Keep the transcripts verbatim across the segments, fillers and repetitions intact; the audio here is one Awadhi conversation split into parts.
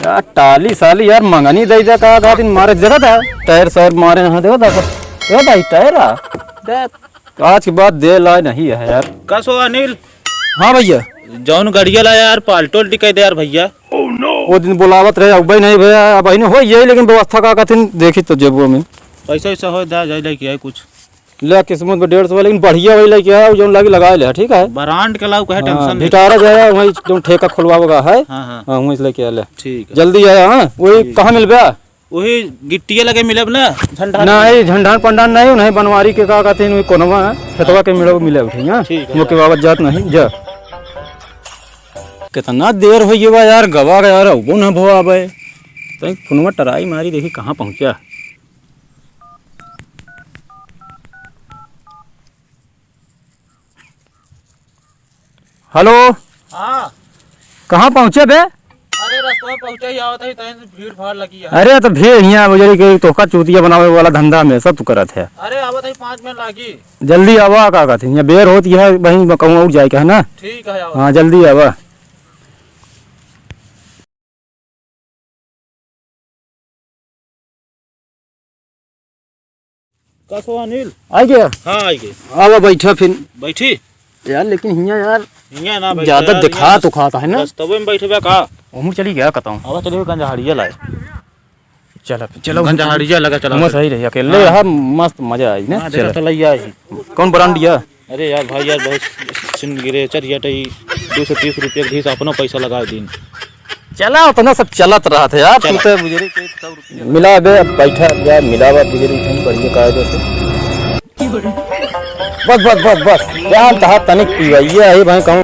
यार, टाली साली यार, मंगनी दे दे, का, का दिन मारे, देखा था? टायर सायर मारे यहाँ, देखा था? देखा था, टायर आ? दे। आज के बाद दे लाए नहीं है यार। कसो अनिल? हाँ भैया। जौन गड़िया लाया यार, पाल्टी उल्टी कह दे यार भैया। वो दिन बुलावत रहे, अब नहीं भैया, अब नहीं हो ये, लेकिन व्यवस्था का कथिन देखी तो जेबुआ में। पैसा वैसा हो, दे जाए लेके आए कुछ। ले किस्मत में डेढ़ सौ, लेकिन बढ़िया वही लेके आया, जौन लागी लगा ले, ठीक है? ब्रांड के लाऊ, कहे हाँ, टेंशन नहीं। भिटारा जाए, वहीं जौन ठेका खुलवावे का है। हाँ, हाँ। हाँ, वहीं से लेके आ ले। ठीक है। जल्दी आया, हाँ? वही ठीक। कहाँ मिलबे? वही गिट्टिया लगे मिलब ना, झंडा। नहीं, झंडा पंडान नहीं, नहीं बनवारी के का कहते हैं, वही कोनवा है, खेतवा के मिलब, मिले उठे, हाँ? ठीक है। वो के बाबत जात नहीं, जा। कितना देर हो गया यार, गवा गया यार, वो ना भो आवे। तो एक फोनवा ट्राई मारी, देखी कहाँ पहुँचा। हेलो। हाँ। कहाँ पहुँचे बे? अरे, रस्ता में पहुँचे ही आवत है, तहीं से भीड़ भाड़ लगी है। अरे, तो भीड़ हियाँ बजरी के तोहका चूतिया बनावे वाला धंधा में सब तू करत है। अरे, आवत है, पाँच मिनट लागी। जल्दी आवा, का कहते हैं, यहाँ बेर होती है, वहीं कहूँ और जाए के है ना। ठीक है, आवा। हाँ, जल्दी आवा। का सो अनिल? आई गया? हाँ, आई गया। आवा, बैठा फिर। बैठी? यार, लेकिन हियाँ यार, हियाँ ना बैठे ज्यादा यार, दिखा हियाँ तो खाता है ना। रस्तवे में बैठे बा का? ओहू चली गया, कतहूँ। आवा, चलिए, गंजहरिया लाए। चला, चला, गंजहरिया लगा, चला। मस्त सही रही, अकेले हाँ। यार, मस्त मजा आई ना। हाँ, देखा चला। चला, ये आई। कौन ब्रांड या? अरे यार भाई यार, बहुत सिग्नेचर या टई, दो सौ तीस रुपया के घीस अपनो पैसा लगा दीन। चला, उतना सब चलत रहत है यार, तू चला। तो बुजुर्ग के सौ रुपया। मिला बे, अब बैठा यार, मिला बा बुजुर्ग, इतनी बढ़िया कायदे से। बस, बस, बस, बस, जान तहा तनिक पीवा, ये है भाई कहूँ।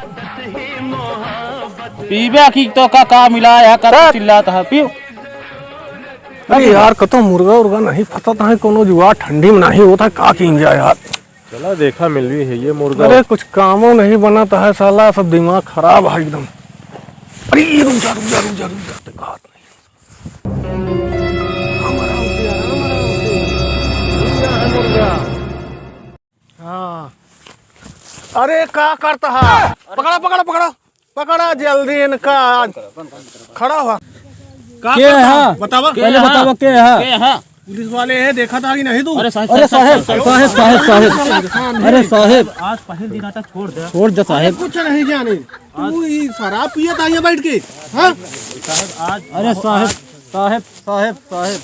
पीबे की तो का, का मिला है, का तब चिल्लात है, पीव। अरे यार, कतो मुर्गा उर्गा नहीं फंसत है, कोनो जुआ ठंडी में नहीं होता है, का कीन जाए यार। चला देखा मिलवी है ये मुर्गा। अरे कुछ कामो नहीं बनत है साला, सब दिमाग खराब है एकदम। अरे रुक जा, रुक जा, रुक जा, रुक जा, ते बात नहीं। आराम से यार, आराम से। मुर्गा है मुर्गा। हाँ। अरे का करता है? पकड़ा, पकड़ा, पकड़ा। पकड़ा जल्दी इनका, आज खड़ा हुआ। का के करता है? है? बतावा। पहले बतावा के है? के है? पुलिस वाले हैं, देखा था कि नहीं तू? अरे साहेब, अरे साहेब, साहेब, साहेब, साहेब। अरे साहेब। आज पहले दिन आता, छोड़ दे। छोड़ दे साहेब। कुछ नहीं जाने। तू ही शराब पिया था यहाँ बैठ के, हाँ? साहेब, आज अरे साहेब, साहेब, साहेब, साहेब।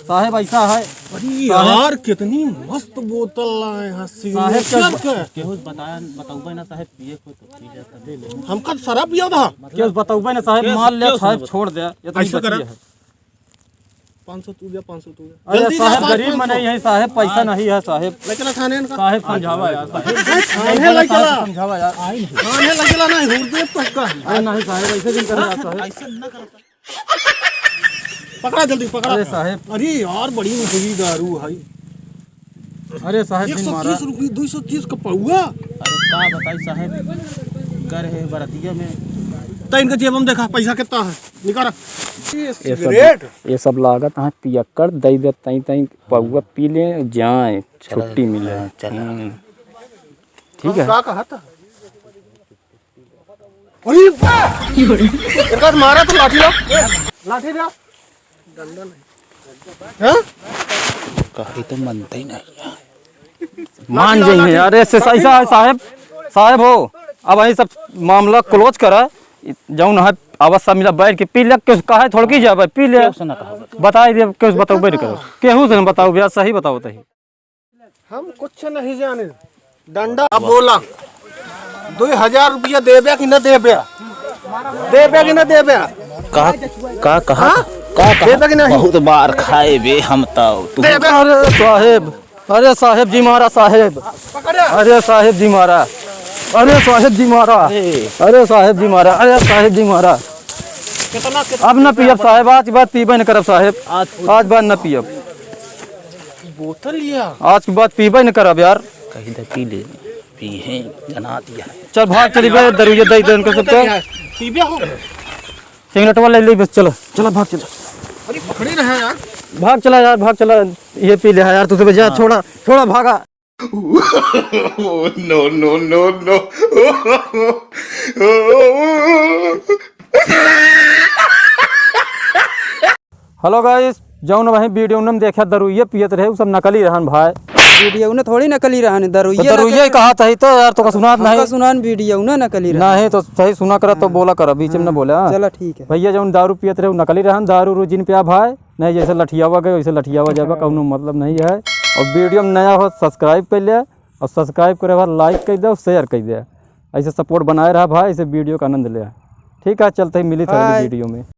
साहेब, ऐसा है। अरे साहेब। यार, कितनी मस्त बोतल लाए हैं, साहेब, सिग्नेचर के। केहू बताया, बतौबे ना साहेब, पिए को तो पी ले, तो ले ले। हमका शराब पिया था। केहू बतौबे ना साहेब, केहू, मार ले केहू साहेब, बता-, छोड़ दे, इतनी ऐसा करा। बची है। पाँच सौ तू जा, पाँच सौ तू जा। अरे जल्दी जा, साहेब, पाँच, गरीब पाँच सौ। मनई है साहेब, पैसा हाँ। नहीं है साहेब। ले चला थाने इनका। साहेब, समझावा यार, साहेब। थाने ले चला। समझावा यार। थाने ले चला, नहीं, हुर दे पक्का। अरे नहीं साहेब, ऐसे दिन कर रहा साहेब। ऐसे ना करता। पकड़ा जल्दी, पकड़ा। अरे साहेब। अरे यार, बड़ी महंगी दारू है। अरे साहेब, एक सौ तीस रुपये, दो सौ तीस का पौवा। अरे का बताई साहेब, घर है बरतिया में। तो इनका जेब में देखा, पैसा कितना है, निकाला। ये ये सब, सिगरेट। ये सब लागत है पियक्कड़, दई दे तई तई पौवा पी ले जाए, चला, छुट्टी मिले। हाँ, चला। हम्म। ठीक है। का कहा था? अरे बा! एक आध मारा तो लाठी ला। लाठी ला। डंडा नहीं। हाँ? कही तो मनते ही नहीं। मान जाइए यार, ऐसे ऐसा है साहेब, साहेब हो, अब यही सब मामला क्लोज करा। जौन है अवस्था मिला बैठ के पी ले, केहू कहे थोड़की जाबे, पी ले। केहू से ना कहा। बताई दे, केहू से बताओ, बैठ करो। केहू से ना बताओ भैया, सही बताओ तही। हम कुछ नहीं जाने। डंडा अब बोला, दो हजार रुपया देबे कि न देबे? देबे कि न देबे? का, का कहा? हाँ? का कहा? देबे कि नहीं? बहुत बार खाए बे हम तो। तू देबे? अरे साहेब, अरे साहेब जी मारा साहेब। पकड़े। अरे साहेब जी मारा, अरे साहेब जी मारा, अरे। अरे साहेब जी मारा, अरे साहेब जी मारा। कितना, कितना अब न पियब साहेब, आज के बाद पीबे न करब साहेब, आज आज बाद न पियब। बोतल लिया। आज के बाद पीबे न करब यार। कहीं तो पी ले, पी है, जना दिया है। चल भाग चली बे, दरुइया दे दे इनको सबके। पीबे हो। सिगरेट वाला ले ले बस, चलो। चलो भाग चलो। अरे पकड़े रहा यार। भाग चला यार, भाग चला। ये पी ले यार, तू तो जा, हाँ। छोड़ा, छोड़ा भागा। No, no, no, no। Hello guys, जौन भाई video में देखा दरुइये पियत रहे, उ सब नकली रहन भाई। Video में थोड़ी नकली रहन, तो दरुइये दरुइये नकली। कहा तही तो यार, तोका सुनात हमका नहीं। सुनान video में नकली रहन। नहीं तो सही सुना करा तो हाँ। बोला करा, बीच में न हाँ, बोला। चला ठीक है। भैया जौन दारू पियत रहे, उ नकली रहन, दारू रू जिन पिया भाई, नहीं जैसे लठियावा गए वैसे लठियावा जाबा, हाँ। कौनो मतलब नहीं है। और video में नया हो subscribe कर लिया, और subscribe करे बाद like कर दे और share कर दे, ऐसे support बनाए रहा भाई, ऐसे video का आनंद ले। ठीक है, चलते ही मिली था अगली bye। Video में।